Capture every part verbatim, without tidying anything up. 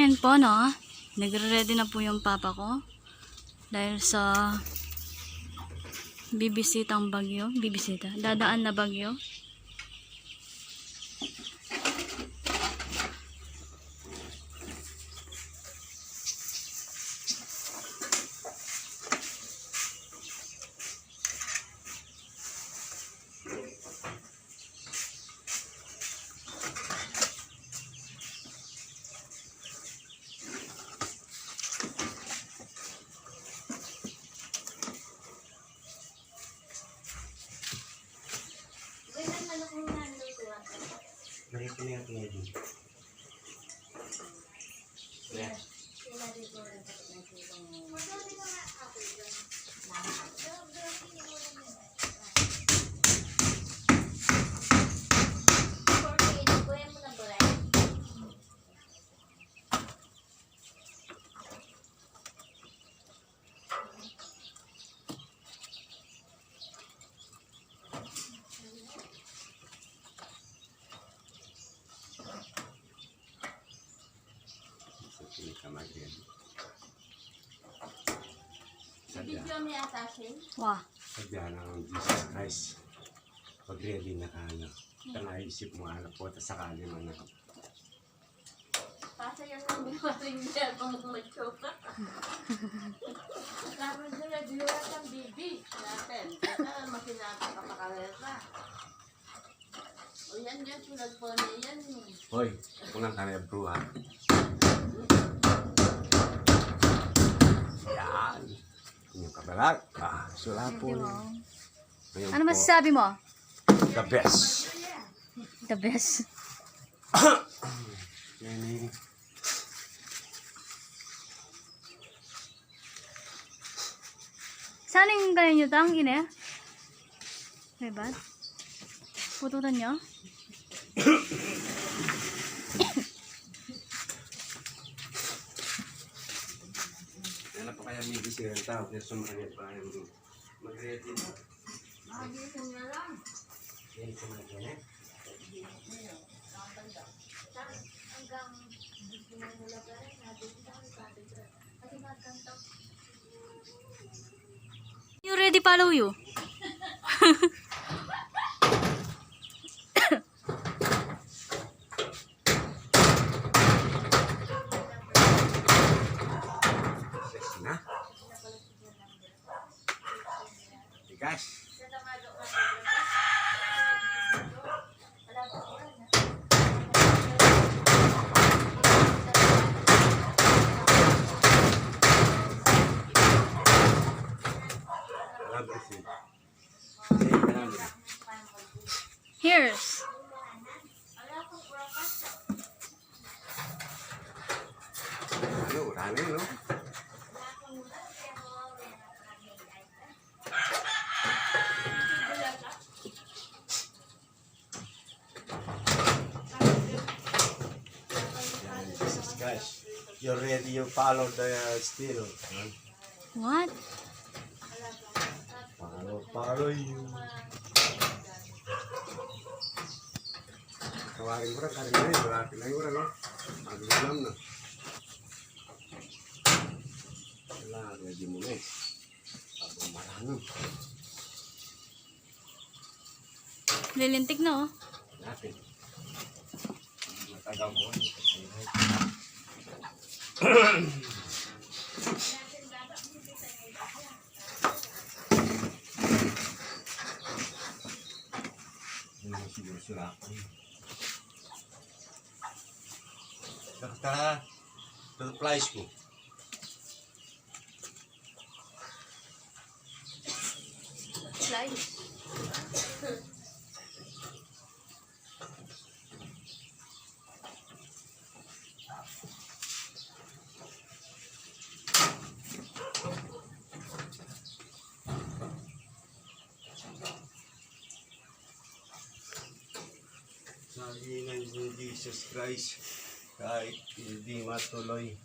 Ayan po, no? Nagre-ready na po yung papa ko. Dahil sa bibisitang bagyo, bibisita, dadaan na bagyo. Sa pinakamadali. Sadya. Video mi ata siya. Wah. Sadya ng Jesus Christ. Pag-ready na ka, ano. Tanga isip mo, ano po, ta sakali man, ano. Pasa yan ng biwaring niya kung macho ka. Tapos yun, nagluwas ang bibi natin. Kaya makinata ka pa kalera. O yan, yan, tulad po na yan. Hoy, kulang ka na yung bruha. Yan. Yung kabalag. Ah, sula po. Thank you, Mom. Ayan po. Ano masasabi mo? The best. The best. Yan eh. Saan yung kaya nyo tang ine? May bat? Pututan nyo? Ano pa kaya may gising ang tao? Kaya sumakanya pa yung mag-ready na. Magising na lang. Yan, sumakanya na. You ready, follow you. Yes na. Tigas. Here's. Ano, running, no? Yan, Jesus Christ. You ready, you follow the steel. Huh? What? Follow, follow you. Kawarin ko rin, karin na yun. Malapit na yun, ano? Mag-ulam na. Wala, ready mo na eh. Abang marano. Lilintik na, oh. Natin. Matagal ko. Hindi mo siguro sila. Basta, surprise ko. Slice. Sabi ng Jesus Christ, kahit hindi matuloy,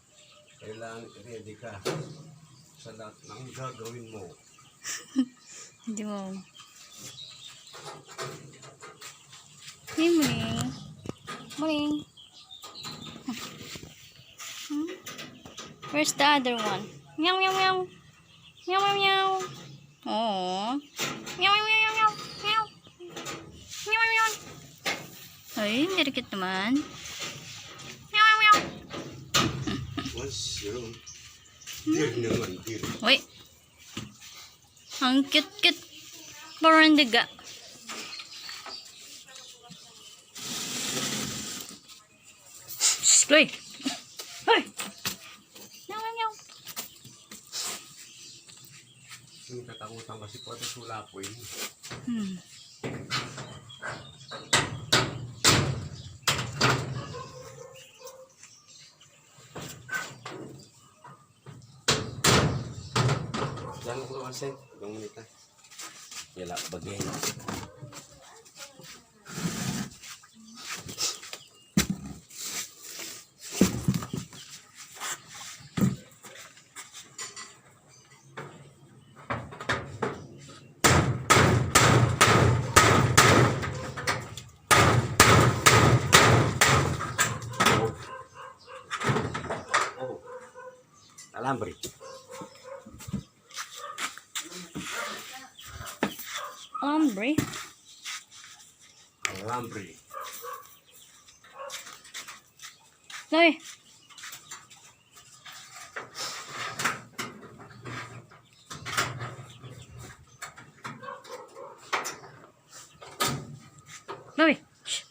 kailangan ready ka sa lahat ng gagawin mo. Hindi mo. Hey, morning. Morning. Where's the other one? Meow, meow, meow. Meow, meow, meow. Aw. Meow, meow, meow, meow, meow. Meow, meow, meow. Ay, ang cute naman. Meow, meow, meow. What's wrong? Dear naman, dear. Uy. Ang cute-cute. Parang daga. Uy! Hoy! Meow, meow, meow. Ini katakutan kasi po, ito sula po ini. Hmm. Diyan ko naman, Sen. Huwag muna ka. Yala, bagay. Oh. Alambre. Alambre. Alambre. Uy. Uy. Shh.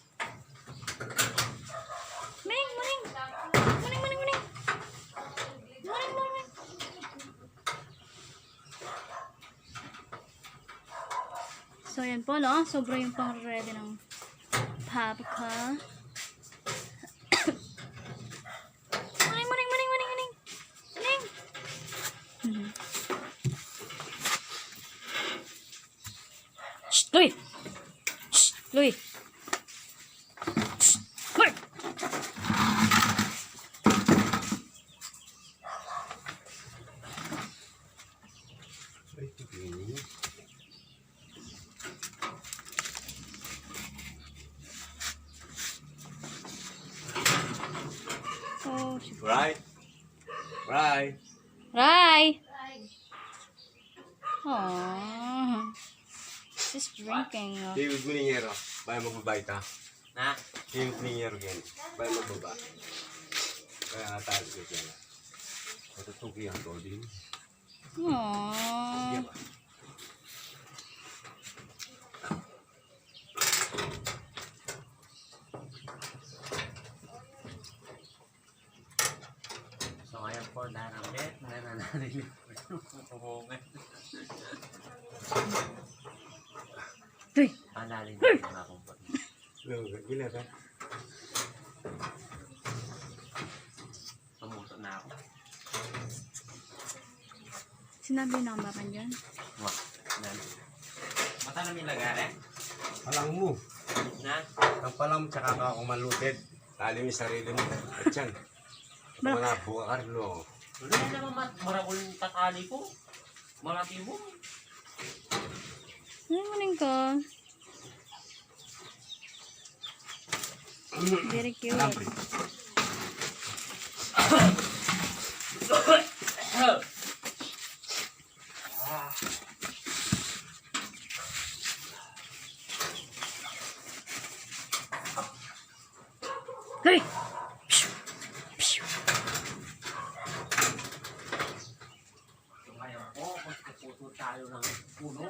Muning, muning. Muning, muning, muning. Muning, muning. So, yan po, no? Sobra yung pang-ready ng papa ko. Muning, muning, muning, muning, muning. Muning. Mhm. Shh, Lui! Shh, Lui! Shh, Lui! Oh, shit. Right? Right? Ray! Aw. She's drinking. David Muning, ero. Baya magbaba ita. Na? David Muning, ero, ken. Baya magbaba. Kaya nga tayo sa kanya. Matutuki ang toding. Aw. Sige ba? So, ayan po, darang bet, nananalig yung hubungan. Uy! Analin na yung mga kumpot. Lo, gila ka? Pamuto na ako. Sinabi na ang bakan dyan. Wa, nan. Mata na may lagare? Palang mu. Na? Ang palang mu, tsaka ka kumalutid. Tali mo yung sarili mo. At yan. Bala- Mga buka, Carlo. Wala naman mat-, maragul yung tatali ko. Malati mo. Ano mo rin ka? Very cute. Alambre. Hey! Pshu! Pshu! Ngayon po, magpuputo tayo ng puno.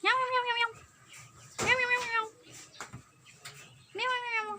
Meow, meow, meow, meow. Meow, meow, meow, meow. Meow, meow, meow, meow.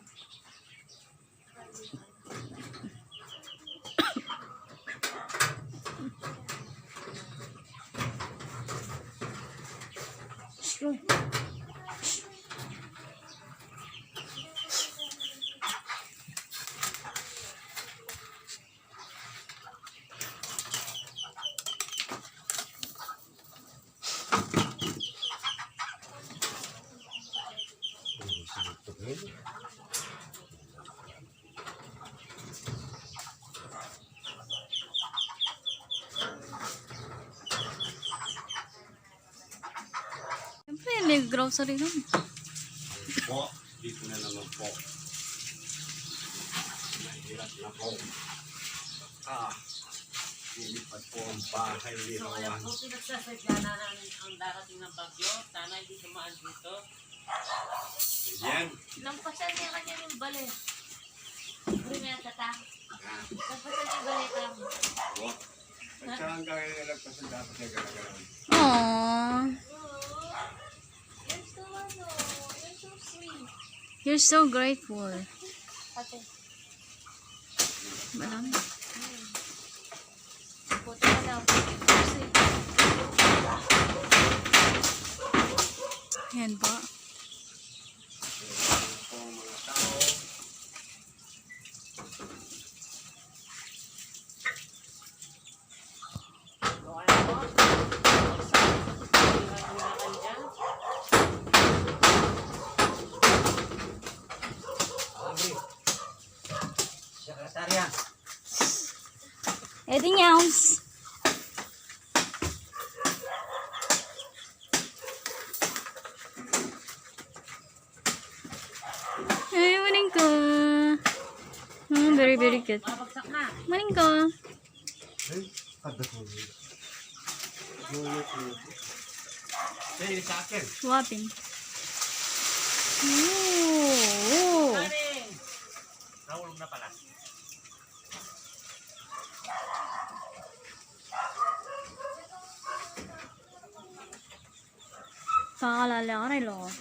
Siyempre, may grocery nun. Po, dito na naman po. Mahirap na po. Ah, lilipat po ang bahay ni Rowan. So, ayan po, pinagsasadya na ng, ang darating ng bagyo. Sana hindi dumaan dito. Yan. Lampasan niya kanya yung bale. Hindi na tata. Ah. Lampasan niya yung bale kami. Wa. At saka ang gagawin na lagpasan, dapat niya gagawin. Aww. You're so, ano, you're so sweet. You're so grateful. Ate. Malang. Buti na lang. Ayan po. Sekretarya. Eddie Nyaus. Ay, maling ko. Hmm, very, very good. Maling ko. Ay, kada ko. Hey, sa akin. Wapin. Ooh, ooh. Nahulog na pala. Kakalala ka rin, lo.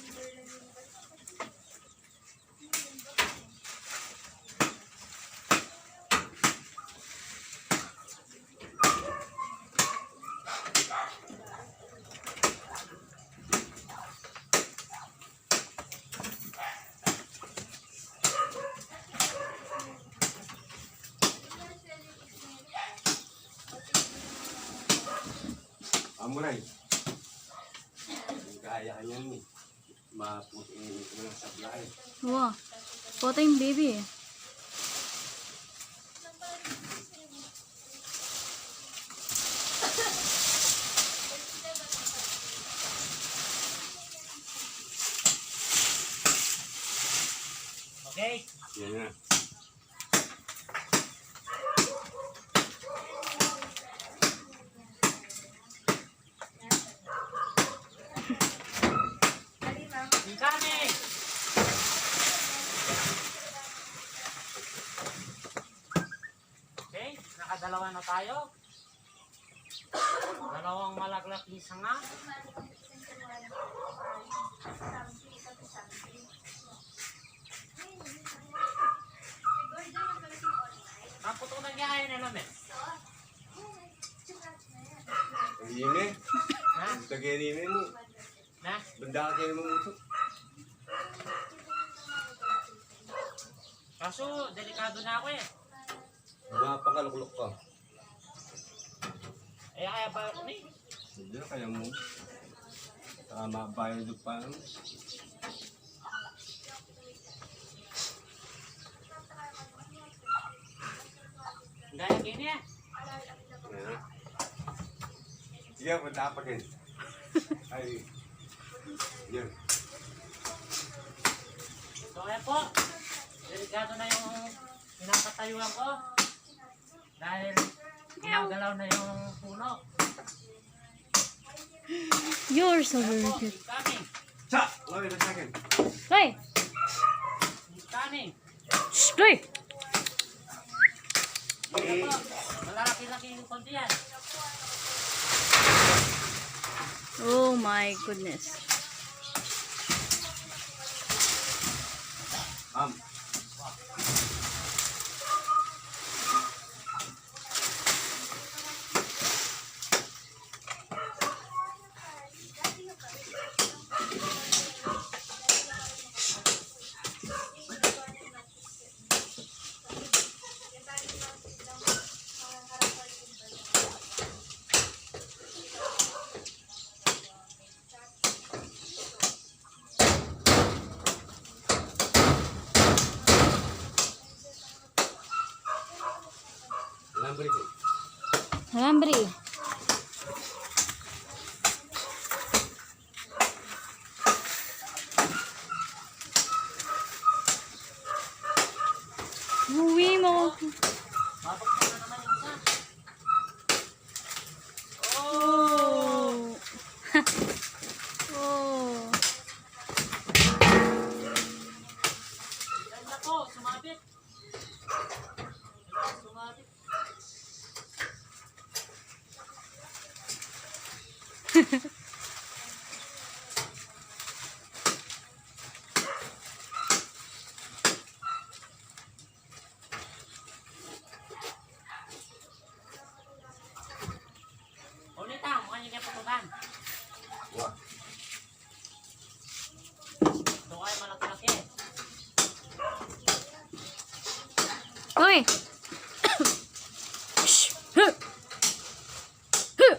Amuray. Kaya ka niyan, eh. Maputi, eh, walang sablay. Wa. Puti yung baby, eh. Okay. Yan na. Incoming! Okay, nakadalawa na tayo. Dalawang malaklak, isang nga. Naputulan niya kayo na namin. Ang ime. Ha? Ang tagay ni ime mo. Na? Banda kayo mo ito. Kaso, delikado na ako eh. Mapakaluklok ka. Eh, kaya ba, ni? Hindi na, kaya mo. Saka mabayad pa. Gaya kini ah. Ayan. Sige, punta ka pa, Ken. Ay. Yan. So, ayan po. Delikado na yung pinapatayuan ko. Dahil gumagalaw na yung puno. You're so very good. Sa, wala na sa akin. Hey! Incoming. Shh, hey! Malalaki-laki yung konti yan. Oh my goodness. Ma'am. Alambre. Uwi mo. Oh. Oh. Ganda po, sumabit. Sumabit. Ulit, ah, mukha niya kaya patuban. Wah. Ito ay malaki-laki. Uy! Shh! Huh! Huh!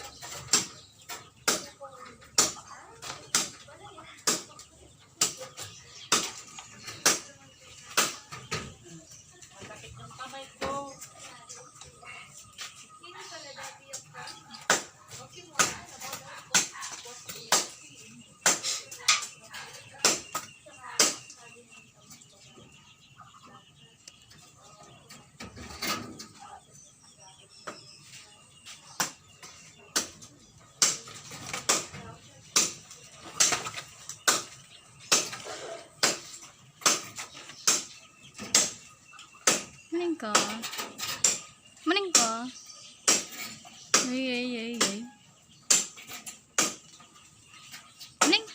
Maning ka. Maning ka. Ay, ay, ay, ay. Maning.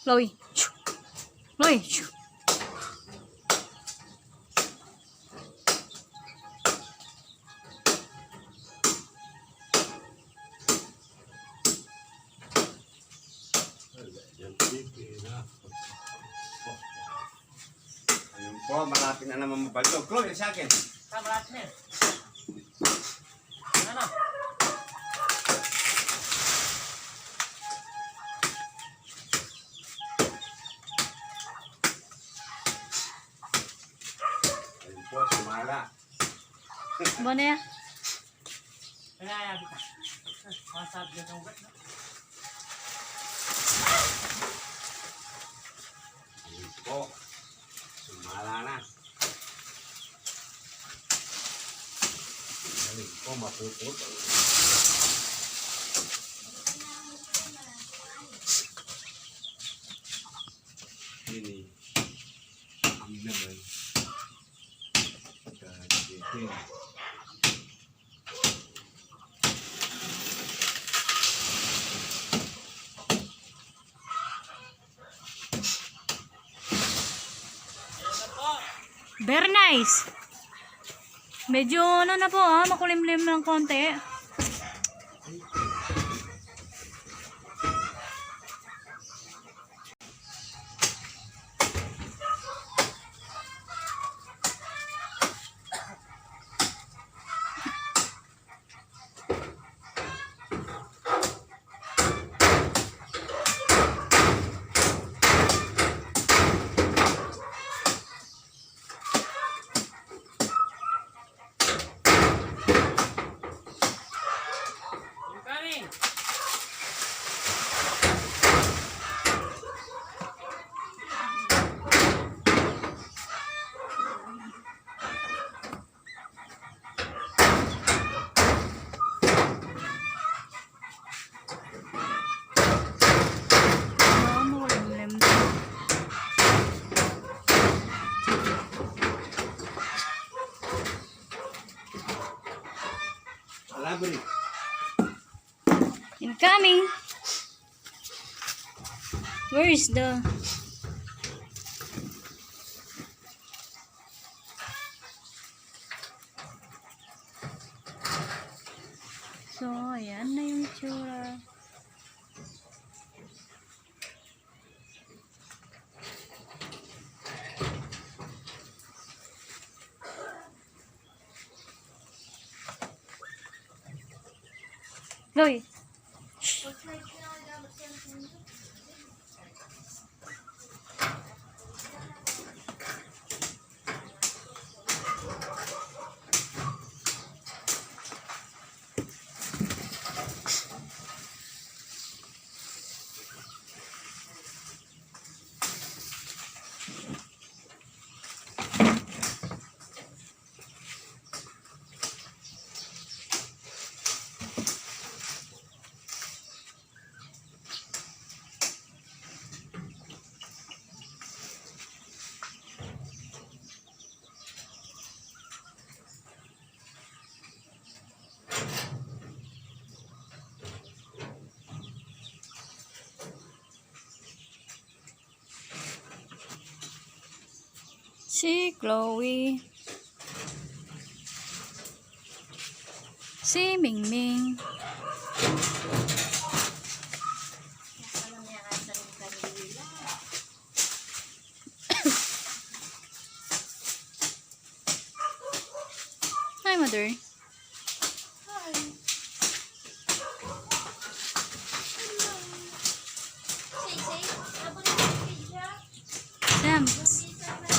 Loy. Loy. Ayun po, malapit na naman mabaldog. Chloe, sa akin. Ah, malapit na yan. Ano na? Ayun po, sumala. Ba na yan? Kaya, masabi na itong ugat, no? Ayun po. Sumala na. Galing po, mapuputol. Ini. Ini naman. Pagka-chicken. Very nice. Medyo ano na po, ah, makulimlim ng konti. Incoming. Where is the... So, ayan na yung itsura. Loy. Si Chloe. Si Mingming. Hi, Mother. Hi. Hello. Say, say, abang na yung pizza. Sam. Pizza na.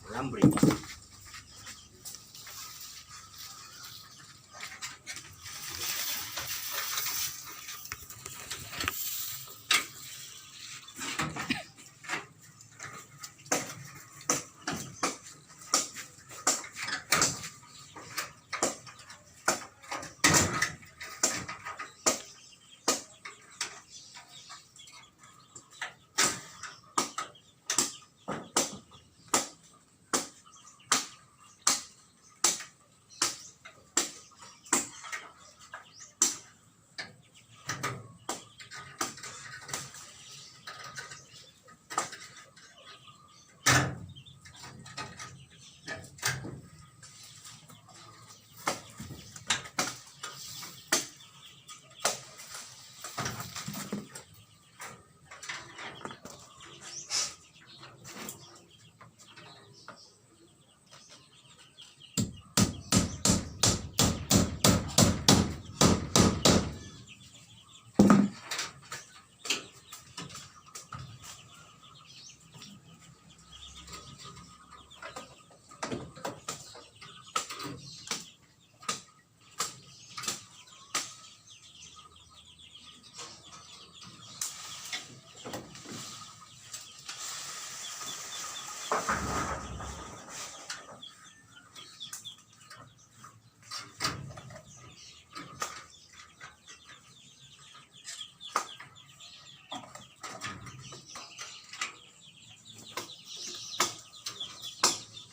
Walang break.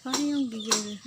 Parang yung gigil.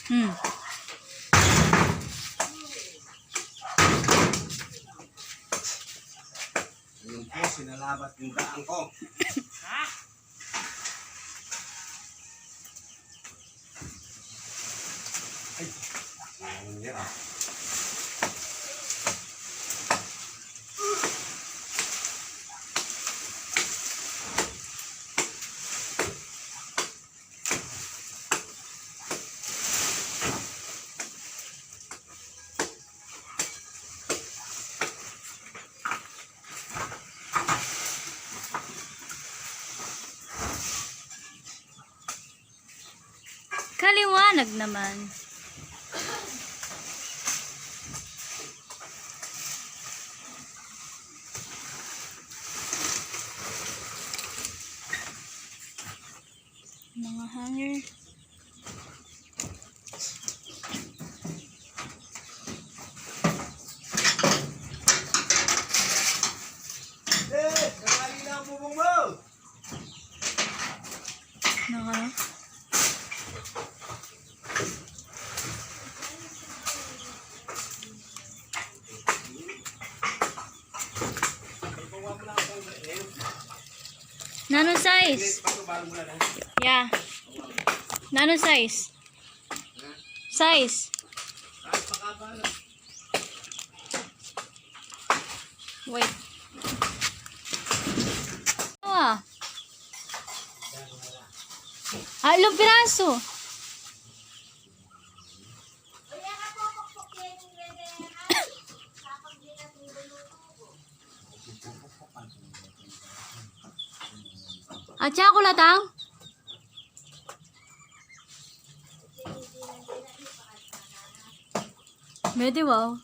Hmm. Ayun po, sinalabat yung daan ko. Ay, ayun yan. Kaliwanag naman. Mga hanger. Eh, tangali na ang bubong mo! Naka. Nanu size? Ya. Nanu size? Size? Wait. Ah. Walong piraso. At tsokolatang? Pwede, wow.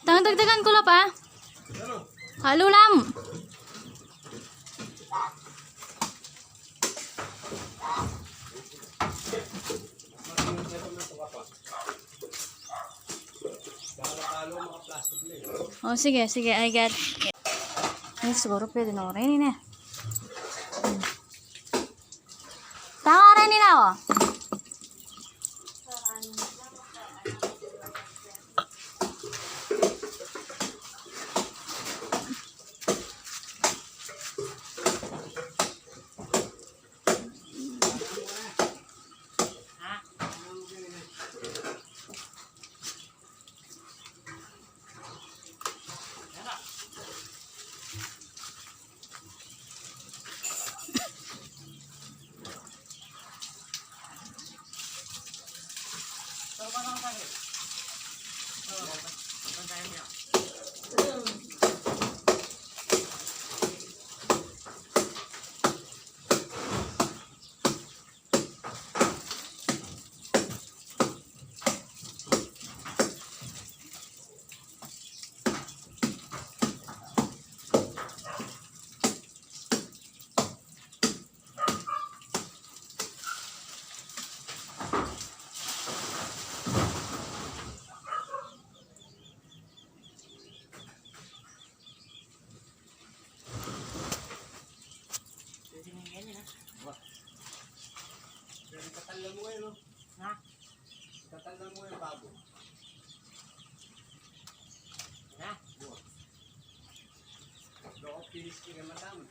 Tang dagdagan ku la pa. Alu lang. O, sige, sige, I got. Ay, siguru pwede na rin, eh. Tama rin nila, o. Pwede na yan, yan, ah. Pwede, tatallan mo yan, no? Ha? Tatallan mo yan, babo. Na? Buwa. Loko, finish ko yung mata mo.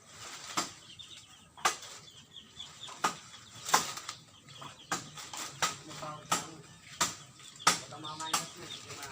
Mapawag ka mo. Baka mamaya ka mo, hindi na.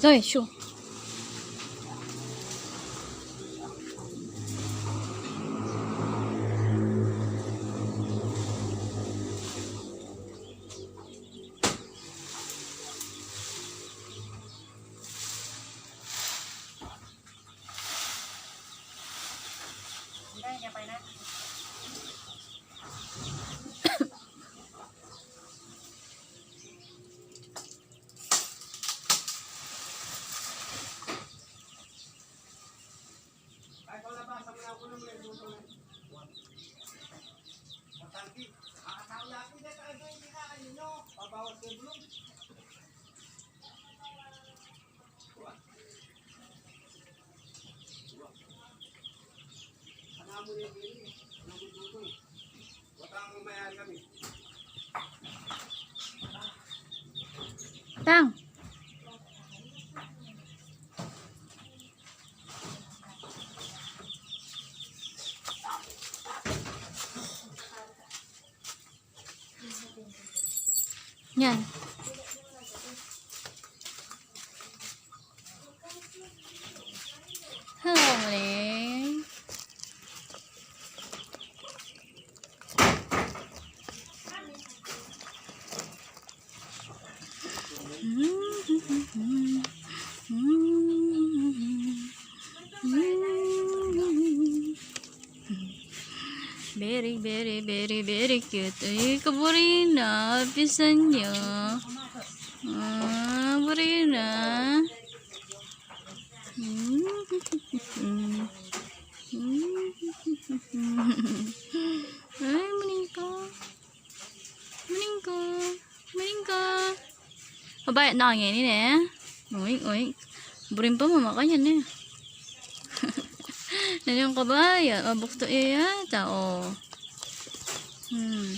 Toy, shu. Tang. Yan. Huli. Very, very, very, very cute. Ay, kaburi na. Pisan niya. Ah, buri na. Ay, maning ka. Maning ka. Maning ka. Mabait na ngeni, e. Uy, uy. Burin pa mamakanyan, e. Nanung kabaya. Abukto iya yata, o. Hmm.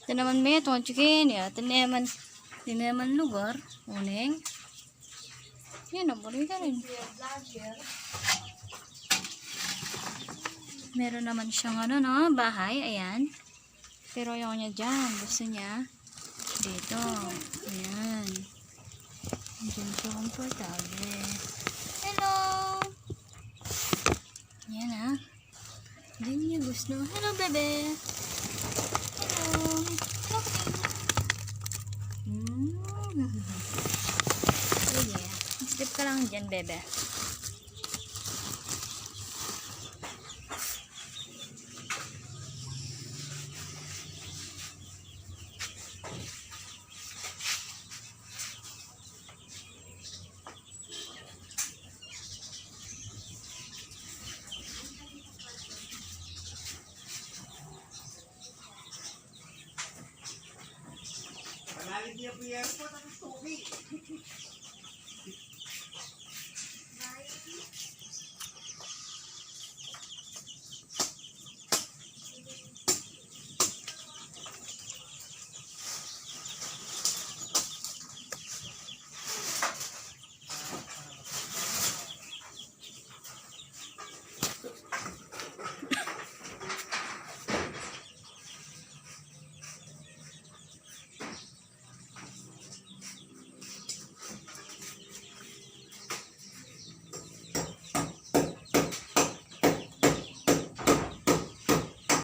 Ito naman, me, itong chicken, ya. Ito naman, ito naman lugar. Uneng. Yan, nabuli ka rin. Meron naman siyang ano, no, bahay, ayan. Pero ayaw niya dyan. Gusto niya dito. Ayan. Diyan siya komportable. Hello! Yan, ah. Diyan niya gusto. Hello, bebe. Hello. Hello, baby. Mm. Sige. Sleep ka lang dyan, bebe. Panalig niya po yan. Tubig.